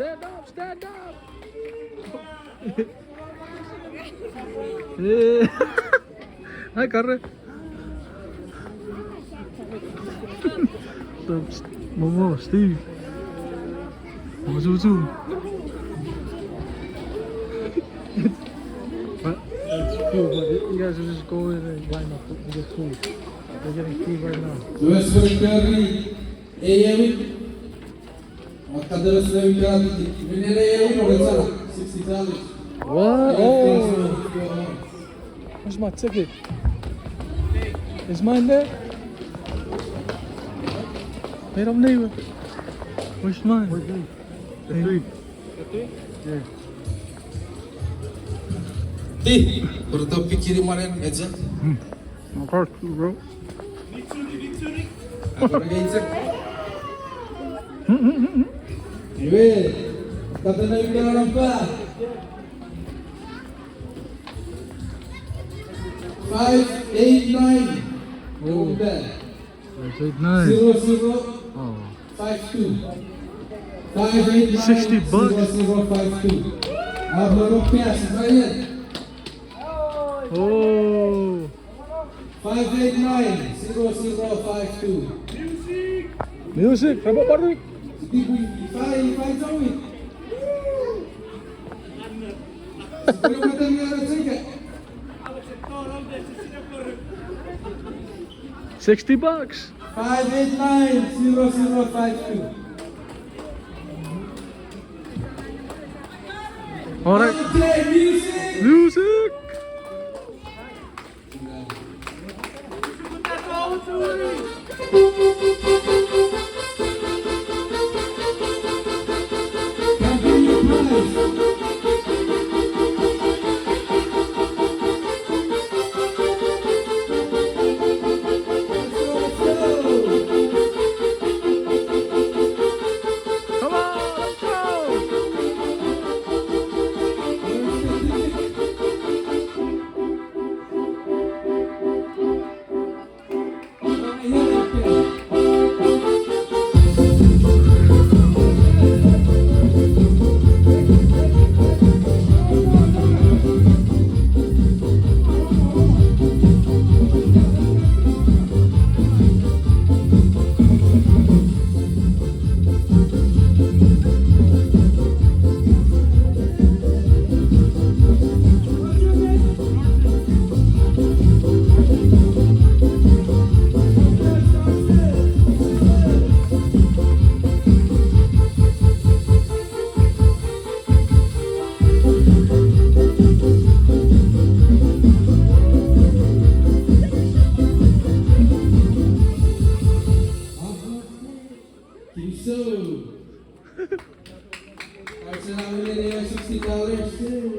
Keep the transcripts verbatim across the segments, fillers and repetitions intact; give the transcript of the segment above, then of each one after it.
Stand up, stand up. Eh. Hi, Kare. Stop, st-, Momo, Steve. Momo, zoom, zoom. But it's cool, but you guys are just going and buying up. It's cool. They're getting food right now. Western Curry, A M. What? Oh. Where's my ticket? Is mine there? Wait, I'm neighbor. Where's mine? Where's mine? Hey. Three. Yeah. Ti, purto pikiri maren eja. Hmm. Of course, bro. Ako na keitsa. Hmm, hmm, hmm, hmm. Iwe, katon na ika nampa. Five eight nine. Oh. Go back. Five eight nine. Zero zero. Oh. Five two. Five eight nine. Sixty bucks. Zero zero five two. Abro pass, Ryan. Oh. Five eight nine, zero zero five two. Music, Rama Barik. If I, if I do it. Sixty bucks. Five eight nine, zero zero five two. All right. Okay, music. Music. Come on, let's go!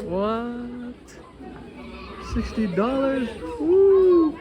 What? Sixty dollars? Woo!